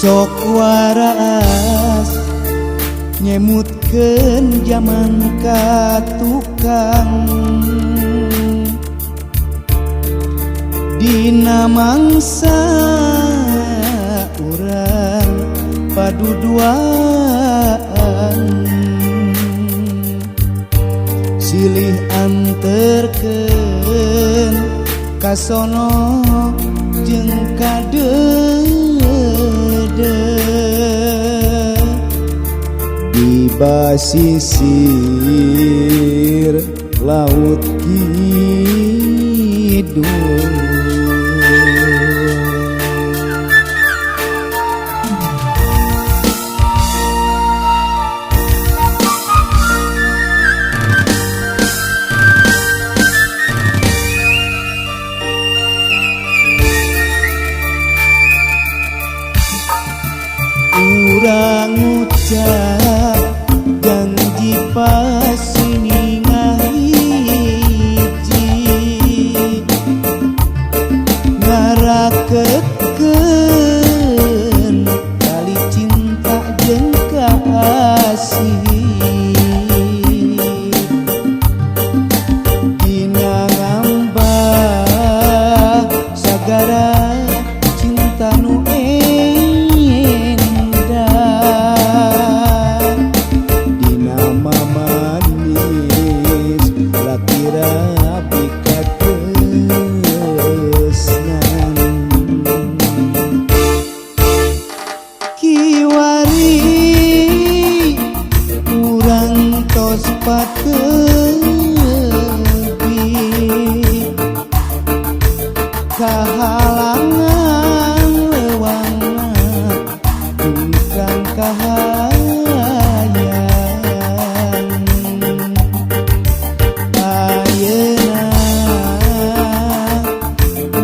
Sok waras nyemutkeun jaman ka tukang dina mangsa urang paduduaan silih anterkeun ka sono jeung ka deudeuh di basisir laut kidul. Urang ucap janji pasini ngahiji ngaraketkeun tali cinta jeung kasih dina ngambah sagara cinta nu patepi kahalangan lewangna jungkang kahayang ayeuna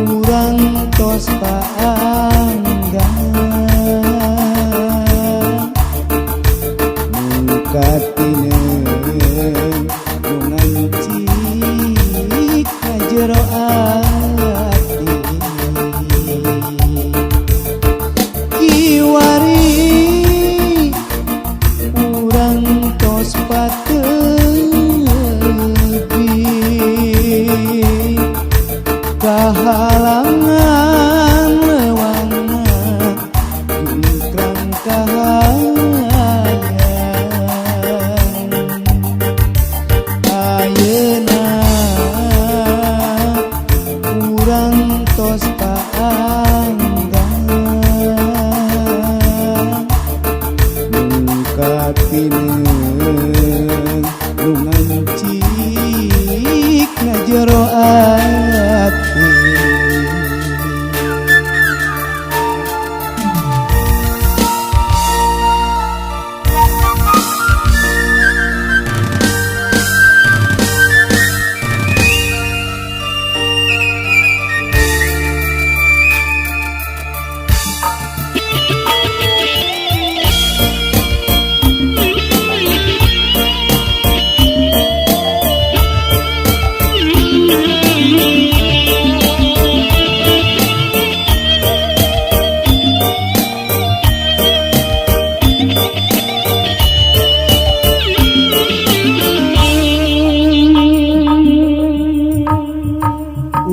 urang tos paanggang Mungkatineun nu ngancik ka jero ati kiwari urang tos patepi kahalangan lewangna jungkrang kahayang ayeuna urang tos paanggang mungkatineun nu ngancik na jero ati.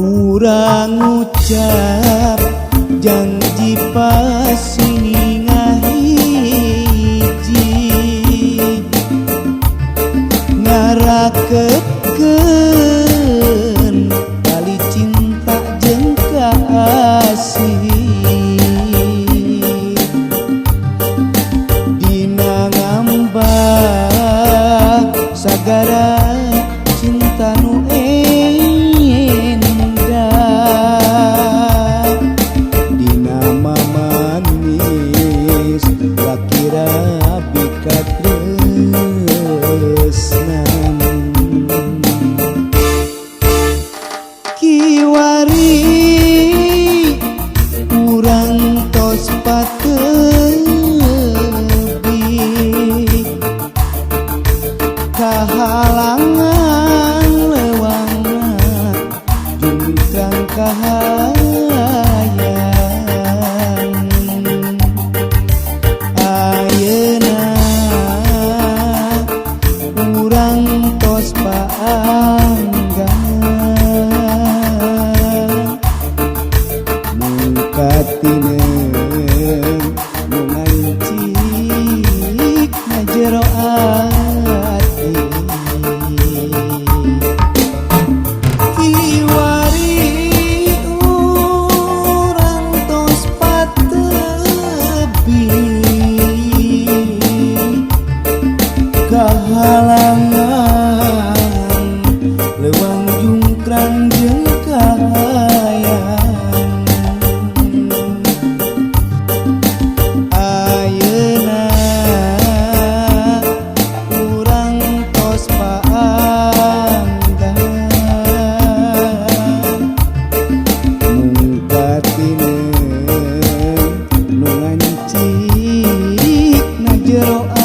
Urang ucap janji pasini ngahiji ngaraketkeun tali cinta jeung kasih dina ngambah sagara cinta nu manis lakira pikatresnan kiwari urang tos patepi kahalangan lewangna jungkang kahayang. jero ati. Kiwari urang tos patebi, kahalangan lewang jungkrang jeung kahayang. Ayeuna urang tos paanggang, mung katineun nu ngancik na jero.